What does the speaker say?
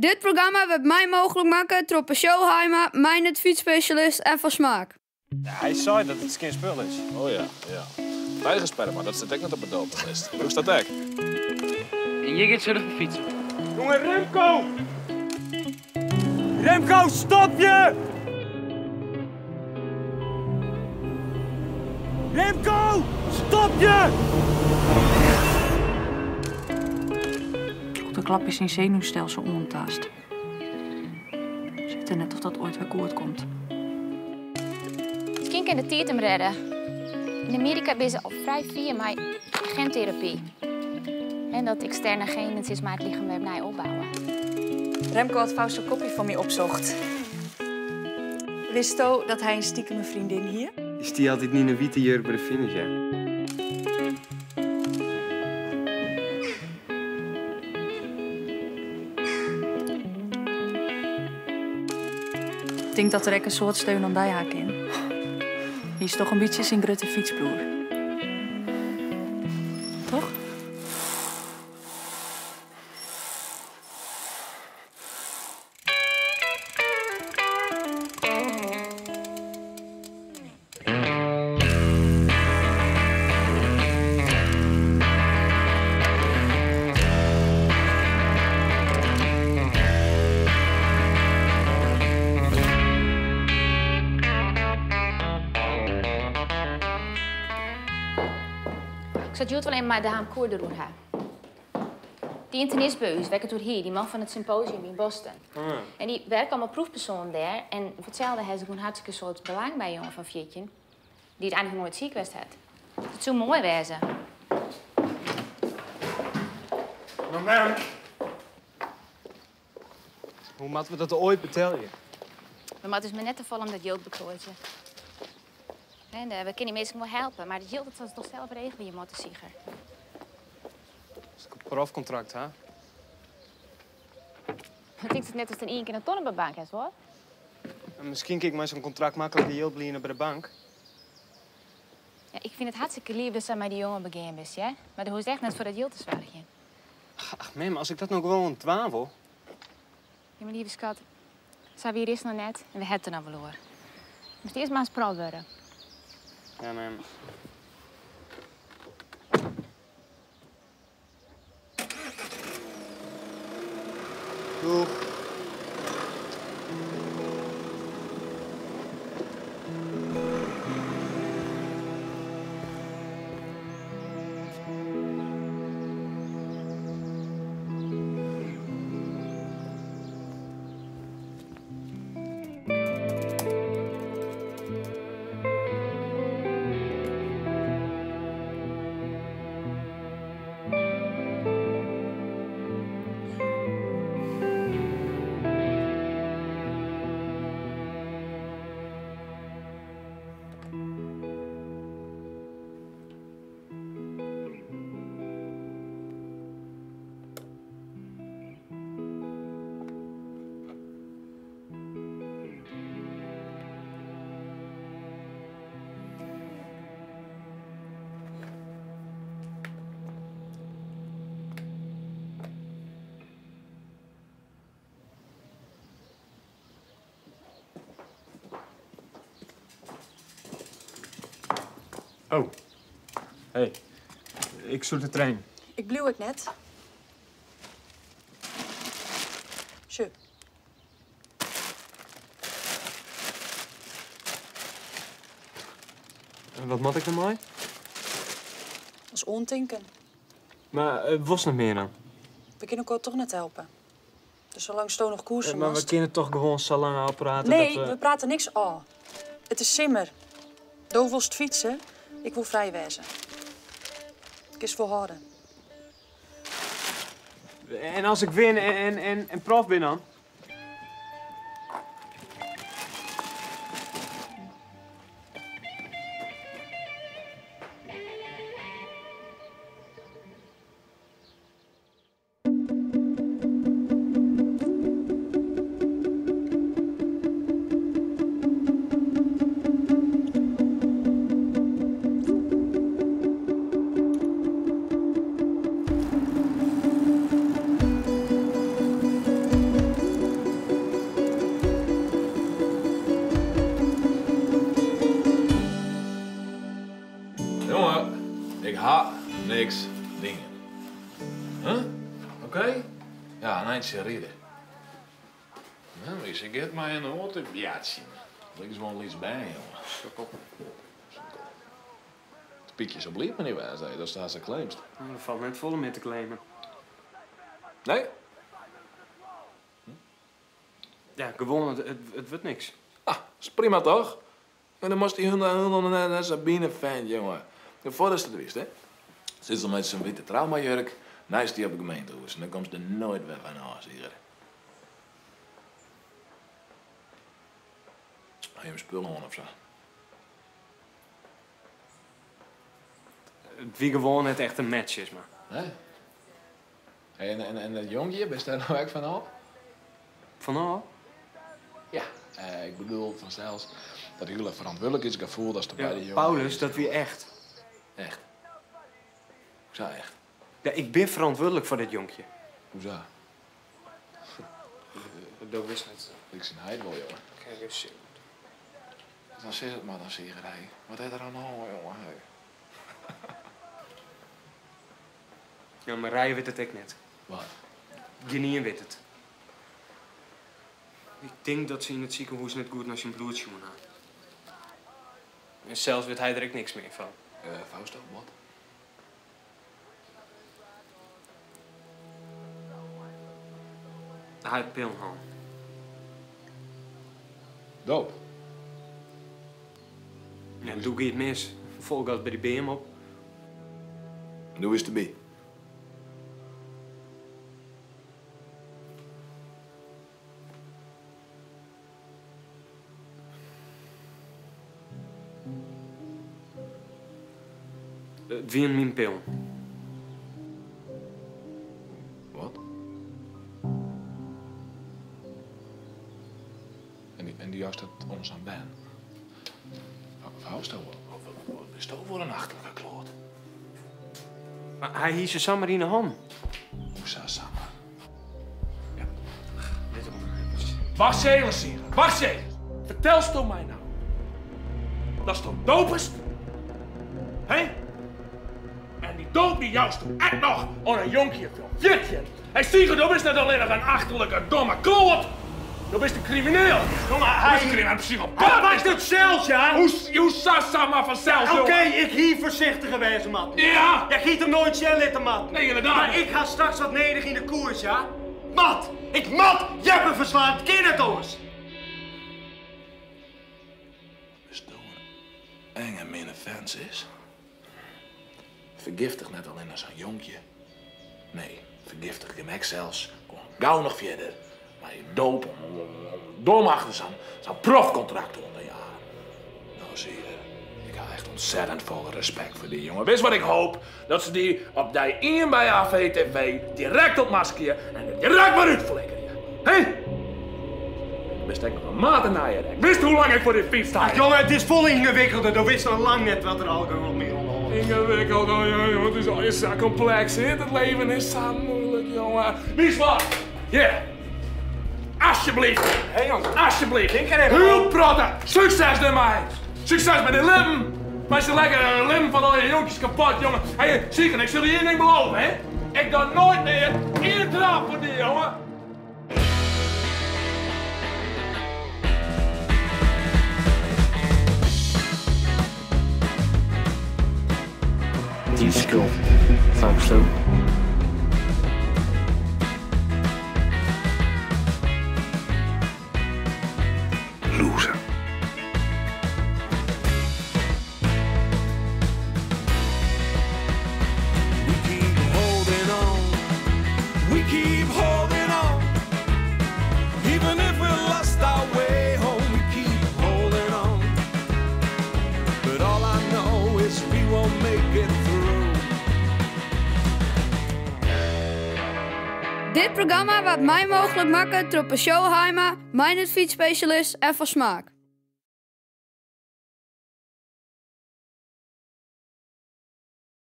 Dit programma wurdt mei mooglik makke troch Peugeot Haima, Meindert Fytsspesjalist en Van Smaak. Hy sei dat it skjin spul is. Oh ja, ja. Tijgersperma, dat stiet ek net op 'e dopinglist. Brûkst dat ek? En hjir giet se fytsen. Jonge Remco! Remco, stop je! Remco, stop je! Troch de klap is syn senuwstelsel oantaast. Sit der net oft dat oait wer goed komt. Miskien kin de tiid him rêde. Yn Amearika binne se al frij fier mei genterapy. En dat eksterne genen sis mar it lichem wer opnij opbouwe. Remco hat Fausto Coppi foar my opsocht. Witsto dat hy in stikeme freondin hie? Dy stie altyd yn in wite jurk by de finish, ja. Ik tink dat er ek in soad steun oan dy ha kin. Hy is toch in bytsje syn grutte fytsbroer. Toch? Ik sil it hjoed wol even mei De Haan Koer deroer ha. Dy ynternist by ús, wêr't ik it oer hie, dy man fan it symposium yn Boston. En dy werke al mei proefpersoanen dêr en foar itselde ha se gewoan hartstikke soad belang by in jonge fan 14 dy't eigentlik noch noait siik west hat. It soe moai wêze. No mem, hoe moatte we dat oait betelje? We moatte ús mar net te folle om dat jild bekloaitsje. En we kinne dy minsken wol helpe, mar dat jild dat sille se toch sels regelje moatte, Sieger. As ik in profkontrakt ha. Dan tinkst it net datst yn ien kear in ton op 'e bank hast, hoor. En miskien kin ik mei sa'n kontrakt makliker jild liene by de bank. Ja, ik fyn it hartstikke leaf datst sa mei dy jonge begean bist, hear. Mar do hoechst echt net foar dat jild te soargjen. Ach, mem, as ik dat no gewoan dwaan wol. Ja, mar leave skat, sa wier is it noch net en we ha it der noch wol oer. Moatst earst mar ris prof wurde. Ja, mem. Doeg. Oh. Hey. Ik zoek de trein. Ik bliuw ek net. Sjoch. En wat moat ik dermei? As oantinken. Mar wolst net mear dan? We kinne elkoar toch net helpe. Dus salangsto noch koerse Mar we moatst. kinne toch gewoan sa lang ôfprate Nee, dat we we prate niks ôf. It is simmer. Do wolst fytse, ik wol frij wêze. Kinst wol hâlde. En as ik win en prof bin dan? niks dien. Huh? Oké? Ja, in eintsje ride. No, se giet mei in oar te bjatsjen. Lykas wol in lyts bern, jonge. Sukkel. Sukkel. It Pietje sil bliid mei dy wêze, datst har sa claimst. No, der falt net folle mear te claimen. Nee? Ja, gewoan, it wurdt niks. Ah, is prima toch? En dan moatst dy hielendal net nei Sabine fent, jonge. Foardatst it witst, hè, sit se mei sa'n wite traumajurk neist dy op it gemeentehûs. En dan komst der noait wer fan ôf, Sieger. Ha jim spul hân of sa? It wie gewoan net echt in match, sis mar. Nee? En dat jonkje, bist dêr no ek fan ôf? Fan ôf? Ja, ik bedoel fansels dat hiele ferantwurdlikheidsgefoel datst by dy jonge... Paulus, dat wie echt. Echt? Hoesa echt? Ja, ik bin ferantwurdlik foar dit jonkje. Hoesa? Do witst net. Ik syn heit wol, jonge. Kijk even sjen. Dan sis it mar dan, Sieger, hé. Wat is der oan de hân, jonge, hé? Ja, Marije wit it ek net. Wat? Gjinien wit it. Ik tink dat se yn it sikehûs net goed nei syn bloed sjoen ha. En sels wit hy der ek niks mear fan. Fausto, wat? Hy hat pillen hân. Doop? Ja, doe gie it mis. Fol gas by dy beam op. En doe wiest derby? It wienen myn pillen. Wat? En dy joust dat oan sa'n bern? Fausto, wat bisto foar in achterlike kloat? Mar hy hie se samar yn 'e hannen. Hoesa samar? Ja. Lit him mar efkes. Wacht even, Sieger, wacht even. Fertelsto my no datsto dopest? Hé? En dy doop dy jousto ek noch oan in jonkje fan 14. Hé Sieger, do bist net allinnich in achterlike domme kloat, do bist in krimineel. Jonge, Do bist in krimineel, in psychopaat. Hy pakt it sels, ja. Hoesa samar fansels, jonge? Oké, ik hie foarsichtiger wêze moatten. Ja! Ja, ik hie it him noait sjen litte moatten. Nee, ynderdaad. Mar ik ha straks wat nedich yn de koers, ja. Moat! Ik moat Jeppe ferslaan, it kin net oars! Bisto in enge minne fent, sis. Fergiftige net allinnich sa'n jonkje. Nee, fergiftige him ek sels. Kom gau noch fierder mei je doop om dom achter sa'n profkontrakt oan te jaan. No Sieger, ik ha echt ontzettend folle respekt foar dy jonge. Witst wat ik hoop? Dat se dy op dei ien by AVTV direkt ûntmaskerje en der direkt wer útflikkerje. Hé? Bist ek noch in mateneier ek. Witst hoe lang ik foar dy fytst ha? Ach jonge, it is folle yngewikkelder. Do witst noch lang net wat der allegear op my oan de hân is. Yngewikkeld, oh ja, jonge, it is allegear sa kompleks. It leven is sa moeilik, jonge. Witst wat? Hjir. Asjebleaft. Hé jong. Asjebleaft. Tink der even Hiel om. protte. Sukses dermei. Sukses mei dyn libben. Meitsje lekker it libben fan al dy jonkjes kapot, jonge. Hé, Sieger, ik sil dy ien ding belove, hè. Ik doch noait mear ien trap foar dy, jonge. Dyn skuld, Fausto. Loser. We keep holding on. We keep holding on. Even if we lost our way home, we keep holding on. But all I know is we won't make it through. Dit programma waard mei mooglik makke troch Peugeot Haima, Meindert Fietsspecialist en Van Smaak.